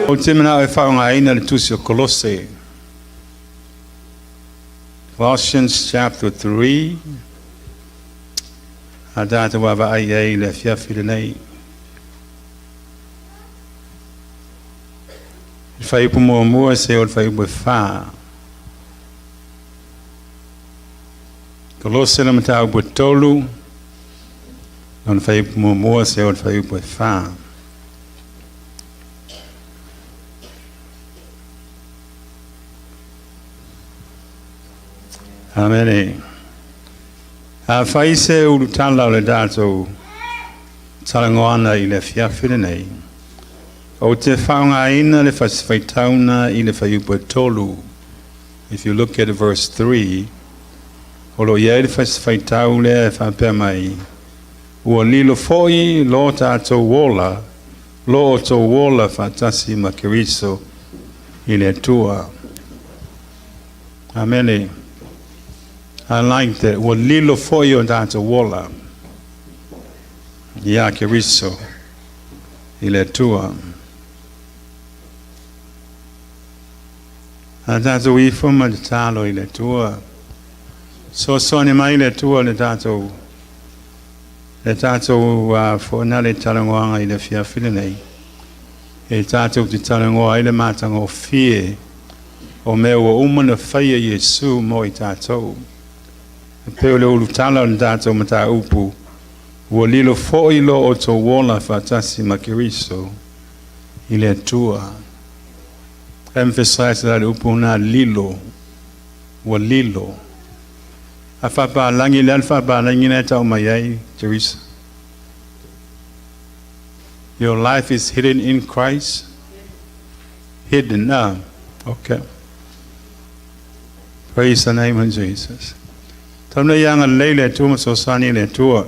Ou te manao e faaaogaina le Tusi o Kolose, Colossians chapter 3, a tatou vaavaai i ai i le afiafi lenei. Le fuaiupu muamua seia oo i le fuaiupu e fa. Kolose le mataupu e tolu, lona fuaiupu muamua seia oo i le fuaiupu e fa. Amene. Afai se ulutala o le tatou talanoaga i le afiafi lenei, ou te faaaogaina le fasi faitauna i le fuaiupu e tolu. If you look at verse 3, o lo o i ai le fasi faitau lea e faapea mai, Ua lilo foi lo tatou ola, lo outou ola faatasi ma Keriso i le Atua. Amene. I like that. Ua lilo foi o tatou ola iā Keriso i le Atua. A tatou ifo ma tatalo i le Atua. Soasoani mai le Atua le tatou le tatou foi na le talanoaga i le afiafi lenei. E tatou te talanoa ai le matagofie o mea ua uma na faia Iesu mo i tatou. E pei o le ulutala o le tatou mataupu, ua lilo foi lo outou ola faatasi ma Keriso i le Atua. Emphasize la le upu na lilo, ua lilo. A faapalagi le a le faapalagi lea e tau mai ai, Teresa? Your life is hidden in Christ? Hidden, ah, okay. Praise the name of Jesus. Tau nei agalelei le Atua ma fesoasoani le Atua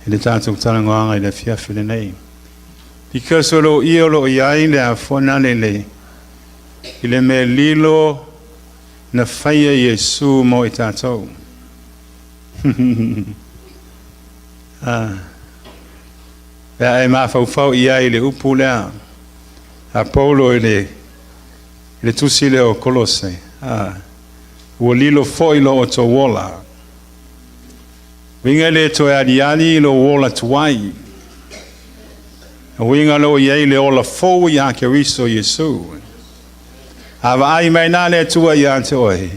i le tatou talanoaga i le afiafi lenei. Because o lo ia o lo o i ai le afoana le le i le mea lilo na faia Iesu mo i tatou. Ah. Pe a e mafaufau i ai i le upu lea a Paulo i le, i le tusi lea o Kolose, a, ua lilo foi lo outou ola. Uiga e le toe aliali i lou ola tuai. Uiga lo i ai le ola fou iā Keriso Iesu. A vaai mai na le Atua iā te oe,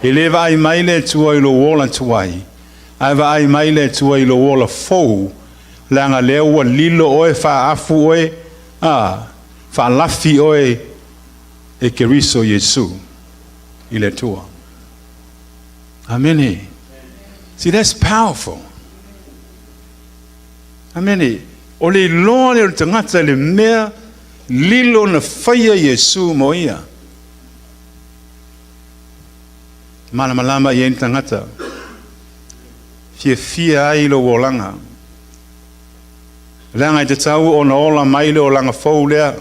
e le vaai mai le Atua i lou ola tuai, ae vaai mai le Atua i lou ola fou, leaga lea ua lilo oe, faaafu oe, a, faalafi oe e Keriso Iesu i le Atua. Amene. See, that's powerful. Amene. O le iloa lea o le tagata i le mea lilo na faia Iesu mo ia. Malamalama i ai le tagata. Fiafia ai lou olaga. Leaga e tatau ona ola mai le olaga fou lea.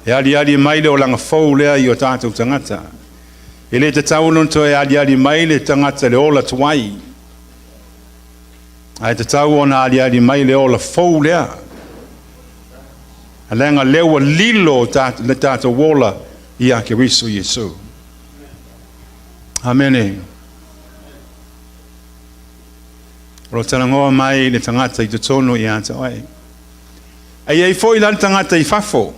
E aliali mai le olaga fou lea i o tatou tagata. E le tatau ona toe aliali mai le tagata le ola tuai. Ae tatau ona aliali mai le ola fou lea. Leaga lea ua lilo le tatou ola ia Keriso Iesu. Amene. O lo talanoa mai le tagata i totonu ia te oe. E i ai foi la le tagata i fafo.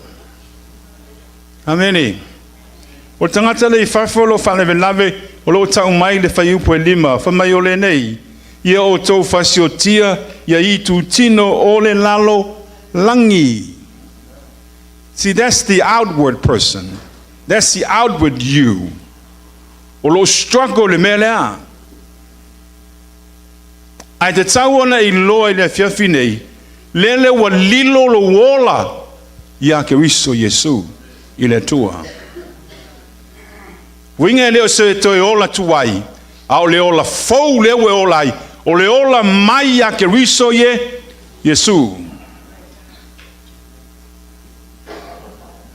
Amene. O le tagata lea i fafo o lo o faalavelave, o lo o tau mai le fuaiupu e lima, fai mai o lenei, ia outou fasiotia ia itutino o le lalolagi. See, that's the outward person. That's the outward you. O lo o struggle le mea lea. Ae tatau ona iloa i le afiafi nei, lele ua lilo lou ola iā Keriso Iesu i le Atua. Uiga e le o se toe ola tuai, a o le ola fou lea ua e ola ai, o le ola mai iā Keriso Iesu.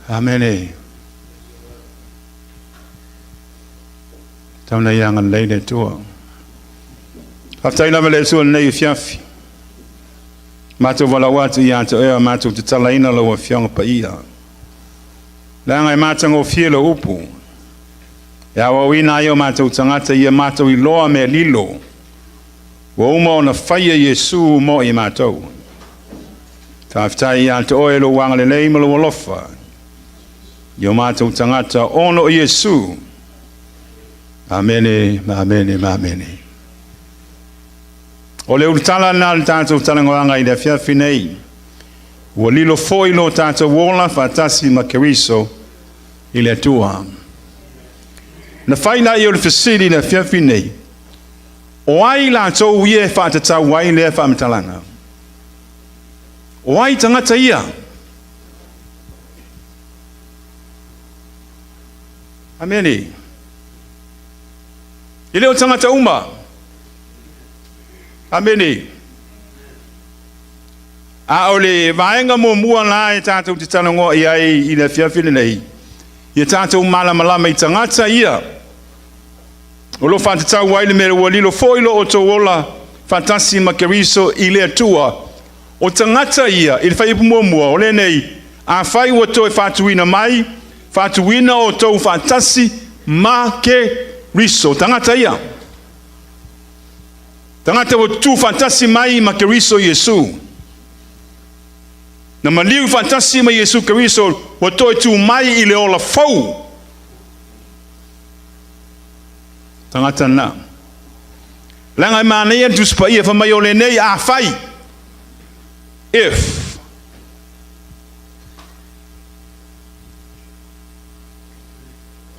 Amene. Tau nei agalelei le Atua. Faafetai lava le Atua lenei afiafi. Matou valaau atu ia te oe, matou tatalaina lau Afioga paia. Leaga e matagofie lou upu, e aoaoina ai o matou tagata ia matou iloa mea lilo ua uma ona faia Iesu mo i matou. Faafetai ia te oe lou agalelei ma lou alofa i o matou tagata ona o Iesu. Amene, amene, amene. O le ulutala lena o le tatou talanoaga i le afiafi nei. Ua lilo foi lo tatou ola faatasi ma Keriso i le Atua. Na fai lea o le fesili i le afiafi nei, o ai latou ia e faatatau ai lea faamatalaga? O ai tagata ia? Amene. E le o tagata uma. Amene. A o le vaega muamua la e tatou te talanoa i ai i le afiafi lenei, ia tatou malamalama i tagata ia o lo o faatatau ai le mea ua lilo foi lo outou ola faatasi ma Keriso i le Atua. O tagata ia i le fuaiupu muamua o lenei, afai ua toe faatuina mai, faatuina outou faatasi ma Keriso. Tagata ia. Tagata ua tutu faatasi mai ma Keriso Iesu. Na maliu faatasi ma Iesu Keriso ua toe tu mai i le ola fou. Tagata na. Leaga e manaia le Tusi Paia fai mai o lenei afai. If.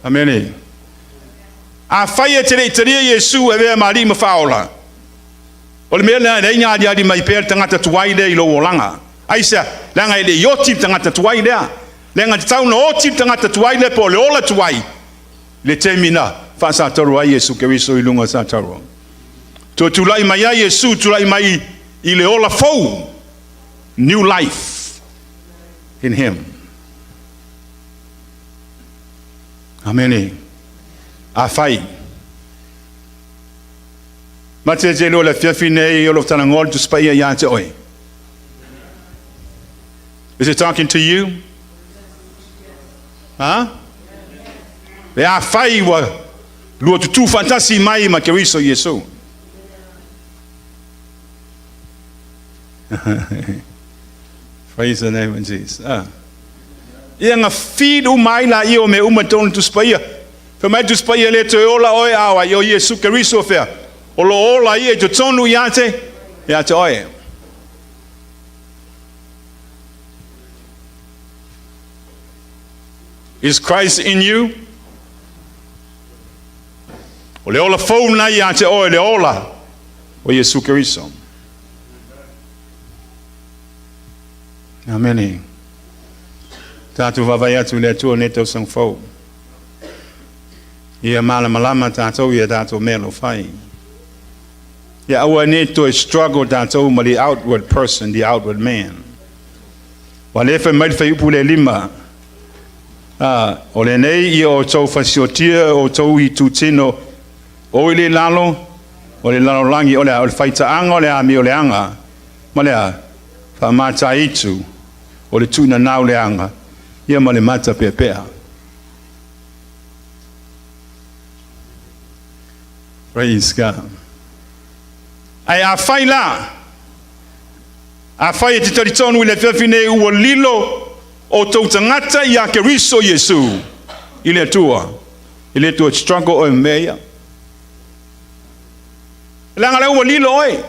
Amene. Afai e te le i talia Iesu e avea ma Alii ma Faaola, o le mea lena e leai ni aliali mai pea le tagata tuai lea i lou olaga. Aisea? Leaga e le i oti le tagata tuai lea. Leaga e tatau ona oti le tagata tuai lea po o le ola tuai i le taimi na faasatauro ai Iesu Keriso i luga o satauro. Toe tulai mai ai Iesu, tulai mai i le ola fou, new life in him. Amene. Afai. Ma te te iloa i le afiafi nei o lo o talanoa le Tusi Paia ia te oe. Is it talking to you? Ha? Le afai ua lua tutū faatasi mai ma Keriso Iesu. Praise the name of Jesus. Ah. Ia na feed uma ai laia o mea uma i totonu o le Tusi Paia. Fai mai le Tusi Paia, e le toe ola oe, a o ai o Iesu Keriso fea? O lo o ola ia i totonu ia te, ia te oe. Is Christ in you? O le ola fou lena ia te oe, le ola o Iesu Keriso. Amene. Tatou vaavaai atu i le Atua i lenei tausaga fou. Ia malamalama tatou i a tatou mea o lo o fai. Ia aua ne i toe struggle tatou ma the outward person, the outward man. Ua le fai mai le fuaiupu le 5. A, o lenei ia outou fasiotia outou i itutino o i le lalo, o le lalolagi, o le a, o le faitaaga o le amio leaga, ma le a, faamataitu o le tuinanau leaga, ia ma le matapeapea. Praise God. Ae afai la, afai e te talitonu i le afiafi nei ua lilo outou tagata ia Keriso Iesu i le Atua, e le toe struggle oe ma mea ia. Leaga lea ua lilo oe.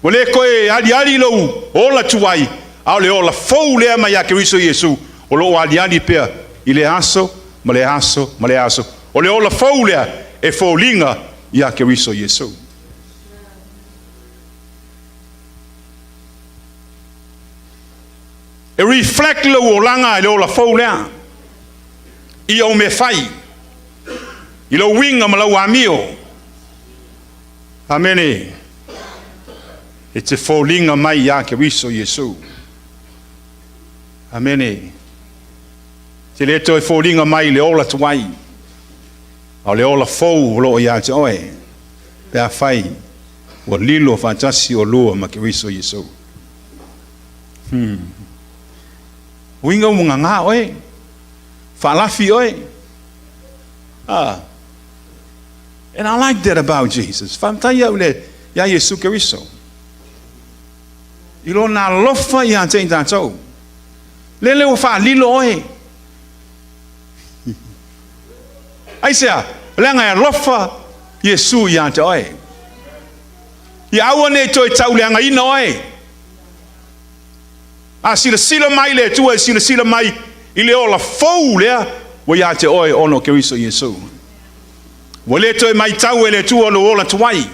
Ua le toe aliali lou ola tuai, a o le ola fou lea mai ia Keriso Iesu o lo o aliali pea i lea aso ma lea aso ma lea aso. O le ola fou lea e foliga ia Keriso Iesu. E reflect lou olaga i le ola fou lea i au mea fai, i lou uiga ma lau amio. Amene. E te foliga mai ia Keriso Iesu. Amene. Te le toe foliga mai i le ola tuai, a o le ola fou o lo o ia te oe, pe afai ua lilo faatasi oulua ma Keriso Iesu. Uiga ua gagā oe, faalafi oe. Ah. And I like that about Jesus. Faafetai au le iā Iesu Keriso. I lona alofa ia te i tatou. Lele ua faalilo oe. Aisea? Leaga e alofa Iesu ia te oe. Ia aua ne i toe tauleagaina oe. A silasila mai le Atua e silasila mai i le ola fou lea ua ia te oe ona o Keriso Iesu. Ua le toe matau e le Atua lou ola tuai.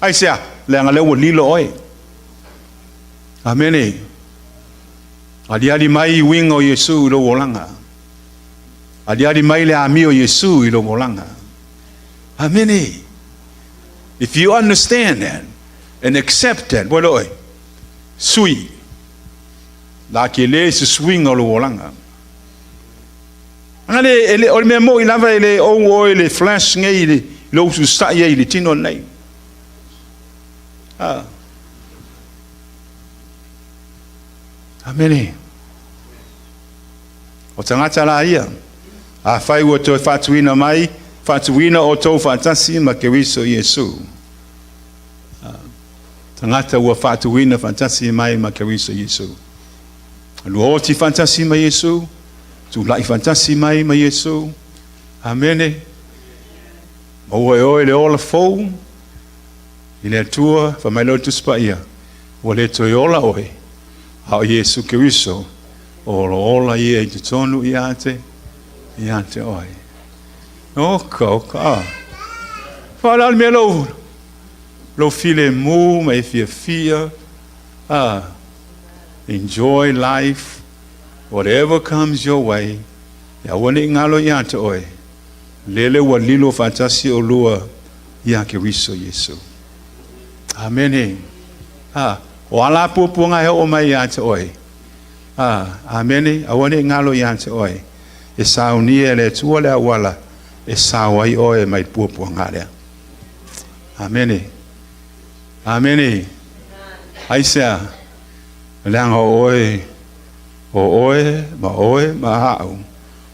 Aisea? Leaga lea ua lilo oe. Amene. Aliali mai uiga o Iesu i lou olaga. Aliali mai le amio o Iesu i lou olaga. Amene. If you understand that and accept that, ua oe, sui, la ke le se suiga o lou olaga. Ana le, e le, o le mea moi lava e le ou oe le flesh nei i le lou susai ai i le tino nei. Ah. Amene. O tagata la ia, afai ua toe faatuina mai, faatuina outou faatasi ma Keriso Iesu. Tagata ua faatuina faatasi mai ma Keriso Iesu. Lua oti faatasi ma Iesu, tulai faatasi mai ma Iesu. Amene. Maua e oe le ola fou i le Atua, fai mai lea o le Tusi Paia, ua le toe ola oe, a o Iesu Keriso o lo ola ia i totonu ia te, ia te oe. Oka, oka, a. Whaala le mea lou, lou filemu ma e fiafia, a. Enjoy life, whatever comes your way, ia aua ne i galo ia te oe, lele ua lilo faatasi olua ia Keriso Iesu. Amene. A, o ala puapuaga e oo mai ia te oe. A, amene, aua ne i galo ia te oe. E saunia e le Atua le auala e sao ai oe mai puapuaga lea. Amene. Amene. Aisea, leaga o oe, o oe ma oe ma a'u,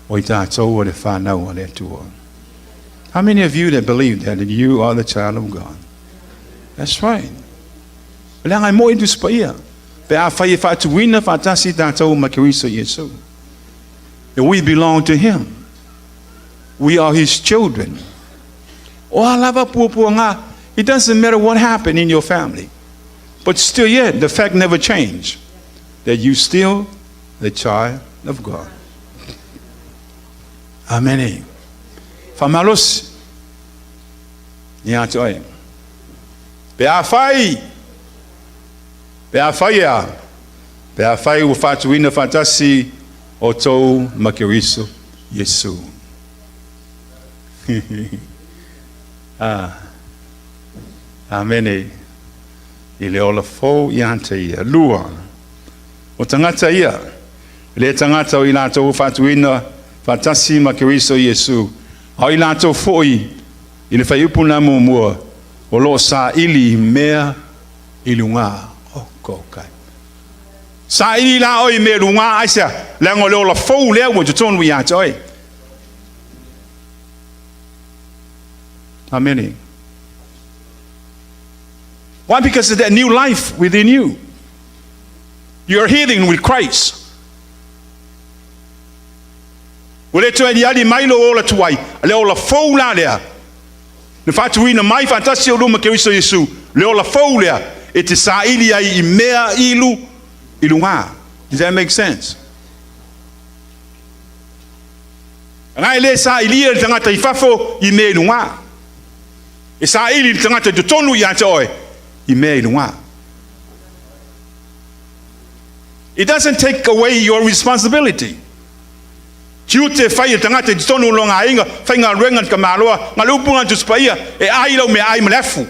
o i tatou o le fanau a le Atua. How many of you that believe that, that you are the child of God? That's right. Leaga e mo'i Tusi Paia. Pe afai e faatuina faatasi tatou ma Keriso Iesu. We belong to Him. We are His children. O a lava puapuaga, it doesn't matter what happened in your family. But still yet, the fact never changed that you still the child of God. Amene. Faamalosi ia te oe. Pe afai, pe afai e a, pe afai ua faatuina faatasi outou ma Keriso Iesu. Ah. Amene. I le ola fou ia te ia. Lua. O tagata ia, le tagata o i latou ua faatuina faatasi ma Keriso Iesu, a o i latou foi i le fuaiupu lena muamua, o lo o saili i mea i luga. Oh, ko kai. Saili la oe i mea i luga, aisea? Leaga o le ola fou lea ua i totonu ia te oe. Amene. Why? Because of that new life within you. You are hidden with Christ. Ua le toe aliali mai lou ola tuai, le ola fou la lea. Na faatuina mai faatasi oulua ma Keriso Iesu, le ola fou lea e te saili ai i mea ilu i luga. Does that make sense? Ana e le sailia le tagata i fafo i mea i luga. E saili le tagata i totonu ia te oe i mea i luga. It doesn't take away your responsibility. Tiute e fai e tagata i totonu o lona aiga, faigaluega le tamaloa, na le upu na Tusi Paia, e ai lau meaai ma le afu.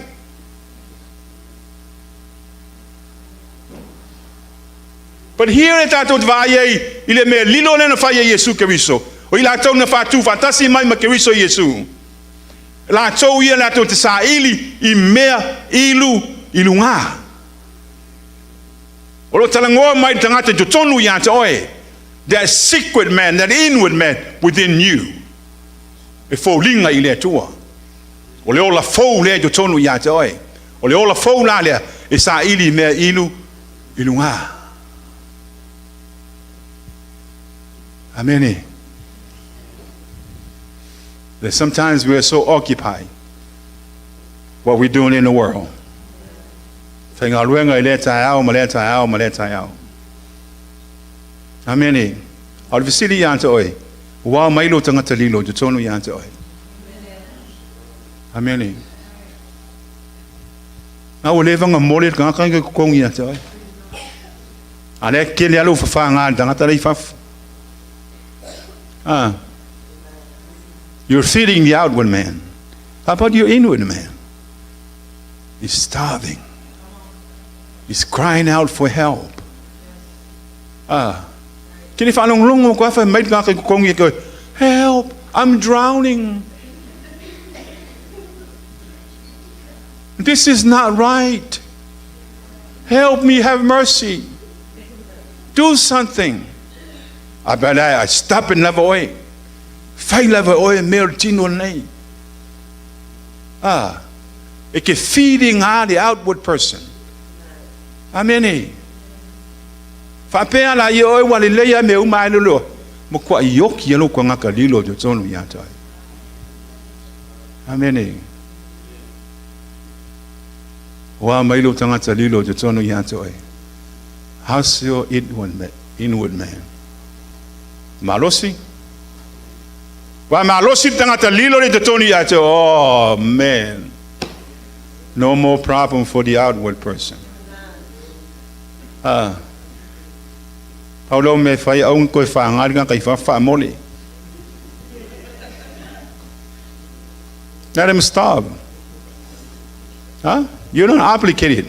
But here e tatou te vaai ai i le mea lilo lea na fai e Iesu Keriso. O i latou na faatu faatasi mai ma Keriso Iesu. Latou ia latou te saili i mea ilu i luga. O lo o talanoa mai le tagata i totonu ia te oe. That secret man, that inward man within you, e foliga i le Atua. O le ola fou lea i totonu ia te oe. O le ola fou la lea e saili i mea ilu i luga. Amene. That sometimes we are so occupied what we're doing in the world. Faigaluega i lea taeao ma lea taeao ma lea taeao. Amene. A o le fesili ia te oe, ua ao mai lou tagata lilo i totonu ia te oe. Amene. Na ua leva ona mole le tagata i totogi ia te oe. A lea kele lava lou fafaga i le tagata la i fafo. Ah. You're feeding the outward man. How about your inward man? He's starving. He's crying out for help. Ah. Ke le faalogologo ko afa mai le tagata i totogi e koe, Help, I'm drowning. This is not right. Help me, have mercy. Do something. A pea lea, stop it lava oe. Fai lava oe mea o le tino lenei. Ah, e ke feeding a the outward person. Amene. Faapea la ia oe ua lelei a mea uma ai loloa. Matuai ioki a lou tagata lilo i totonu ia te oe. Amene. Ua mai lou tagata lilo i totonu ia te oe. How's your inward man? Inward man? Malosi? Ua malosi le tagata lilo le totonu ia te oe. Oh, man. No more problem for the outward person. Ah. Pau lea o mea e fai, aua ne toe faga le tagata i fafo faamole. Let him starve. Huh? You're not obligated.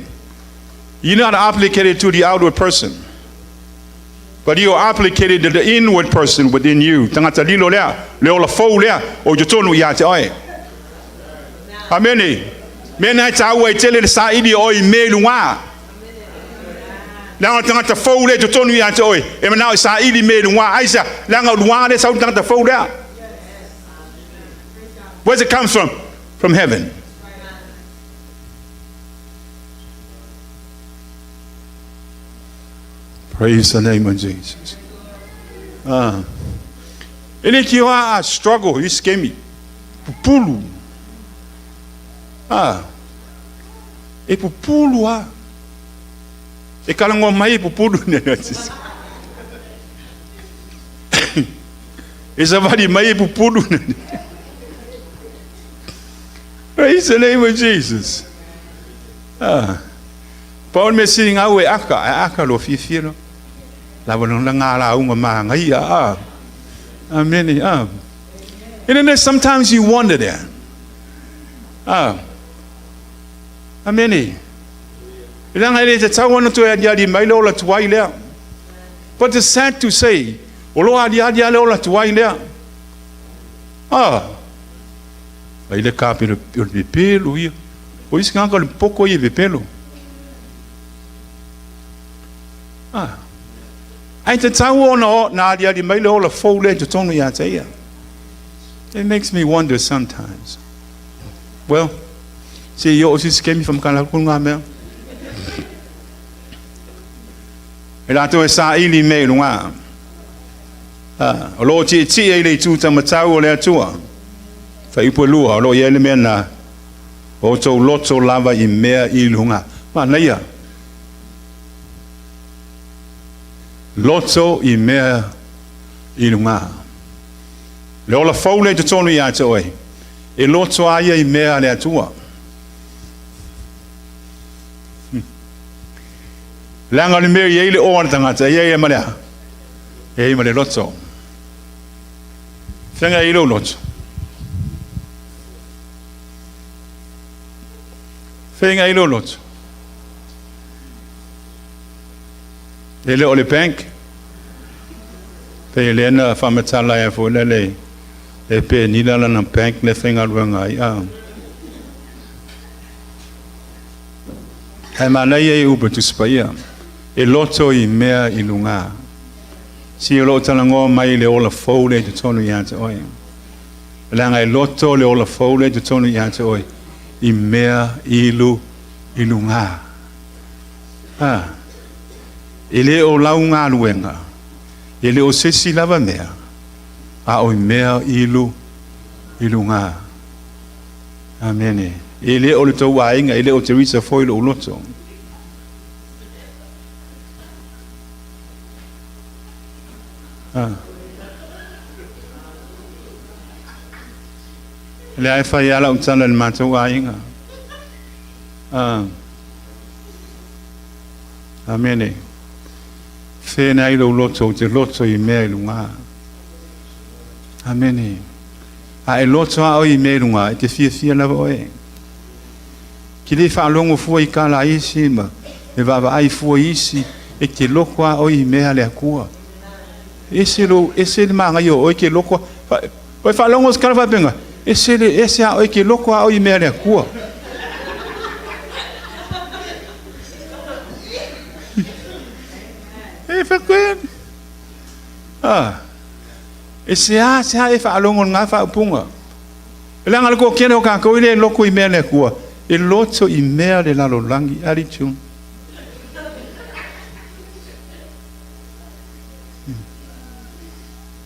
You're not obligated to the outward person. But you're obligated to the inward person within you. Tagata lilo lea, le ola fou lea, o i totonu ia te oe. Amene. Mea na e tāua i tele le saili o oe i mea i luga. Leaga o le tagata fou lea i totonu ia te oe, e manao e saili mea i luga. Aisea? Leaga o luga lea e sau le tagata fou lea. Where's it comes from? From heaven. Praise the name of Jesus. Ah. E le ki a struggle i skemi. Pupulu. Ah. E pupulu a. E kalagoa mai e pupulu. E savali mai e pupulu. Praise the name of Jesus. Ah. Pau le mea sili gau e aka, e aka lo fiafia lo. Lava lona ngā lauga māngaia. Ah. Amen. Ah. And then sometimes you wonder there. Ah. Amene. Leaga e le tatau ona toe aliali mai le ola tuai lea. But it's sad to say, o lo aliali lava le ola tuai lea. Ah. Ai le kape o le pepelo ia. O isi tagata o le poko ia e pepelo. Ah. Ai tatau ona na aliali mai le ola fou lea i totonu ia te ia. It makes me wonder sometimes. Well, se i oo se isi taimi whamakala atu ngā mea. E rātou e saili mea i runga. O lo o tietie i le itu taumatau o le Atua. Fuaiupu e 2, o lo o i ai le mea na o outou loto lava i mea i luga. Manaia. Loto i mea i luga. Le ola fou lea i totonu ia te oe, e loto a ia i mea a le Atua. Leaga o le mea i ai le oa o le tagata, e i ai ma le a? E i ai ma le loto. Fea i lou loto. Fea i lou loto. E le o le bank. Pei lea na faamatala ai foi lea le e penila lana bank le faigaluega ai. Ah. Ae manaia i upu Tusi Paia, e loto i mea i luga. Se o loo talanoa mai i le ola fou lea i totonu ia te oe. Leaga e loto le ola fou lea i totonu ia te oe i mea ilu i luga. A, e le o lau galuega, e le o se isi lava mea, a o i mea ilu i luga. Amene. E le o le tou aiga, e le o Teresa foi lou loto. Ah. Lea e fai ala o tala le matou aiga. Ah. Amene. Fena ai lou loto, ou te loto i mea i luga. Amene. A e loto a oe i mea i luga, e te fiafia lava oe. Ke le faalogo fua i tala a isi ma e vaavaai fua i isi, e te loto lava oe i mea a le Atua. Ese lou, ese le manaia o oe e te loto, oe faalogo se tala faapena, ese le, ese a oe e te loto lava oe i mea a le Atua. E faapea, ah, e seasea e faalogo i lena faaupuga. Leaga le toatele o tatou e le loto i mea a le Atua, e loto i mea a le lalolagi. Attitude.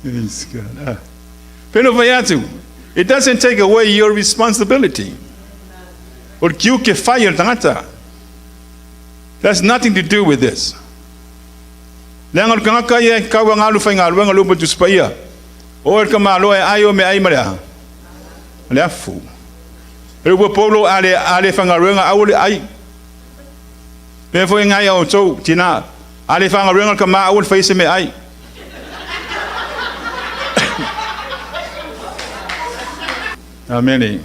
Praise God. Ah. Pei ona fai atu, it doesn't take away your responsibility. O le tiute fai o le tagata. That's nothing to do with this. Leaga o le tagata ia e tau aga alu faigaluega le upu a le Tusi Paia. O oe le tamaloa e ai o meaai ma le a? Ma le afu. O le upu a Paulo, a le, a le faigaluega aua le ai. Pea foi ngai a outou, tina, a le faigaluega le tama aua le faia se meaai. Amene.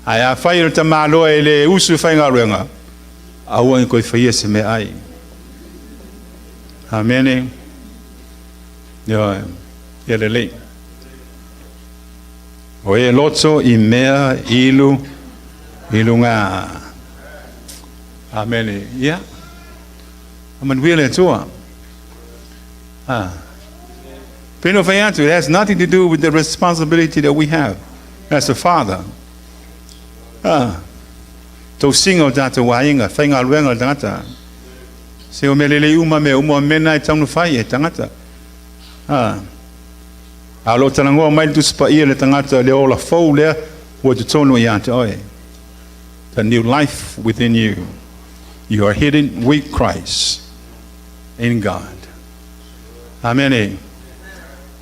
Ae afai o le tamaloa e le usu i faigaluega, aua ne i toe faia se meaai. Amene. Ioe. Ia lelei. O e loto i mea ilu i luga. Amene. Ia. Faamanuia le Atua. Ah. Pei ona fai atu, it has nothing to do with the responsibility that we have as a father. Ah. Tausiga o tatou aiga, faigaluega o le tagata. Se o mea lelei uma, mea uma, o mea na e tatau ona fai e tagata. Ah. A o lo o talanoa mai le Tusi Paia le tagata le ola fou lea ua i totonu ia te oe. The new life within you. You are hidden with Christ in God. Amene.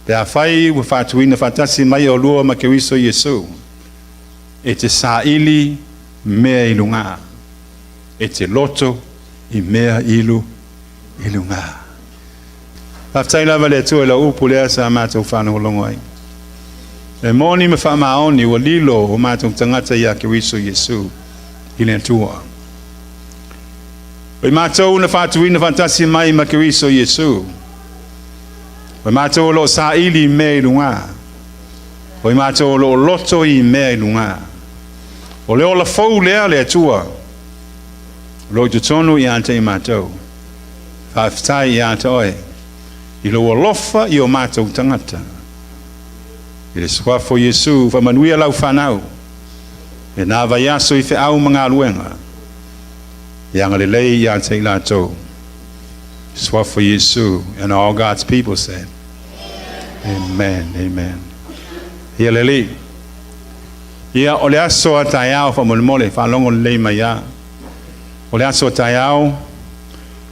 Pe afai ua faatuina faatasi mai oulua ma Keriso Iesu, e te saili mea i luga, e te loto i mea ilu i luga. Faafetai lava le Atua i lau upu lea sa matou faalogologo ai. E moni ma faamaoni ua lilo o matou tagata ia Keriso Iesu i le Atua. O i matou na faatuina faatasi mai ma Keriso Iesu. O i matou o loo saili i mea i luga. O i matou o loo loto i mea i luga. O le ola fou lea le Atua. O loo i totonu ia te i matou. Faafetai ia te oe i lou alofa i o matou tagata. I le Suafa o Iesu, faamanuia lau fanau i lena vaiaso i feau ma galuega. Ia agalelei ia te i latou. Suafa o Iesu, and all God's people said, Amen, amen. Ia lelei. Ia, o le aso a taeao faamolemole, faalogo lelei mai lava. O le aso a taeao,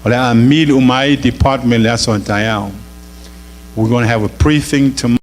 o le a meet uma ai department le aso a taeao. We're going to have a briefing tomorrow.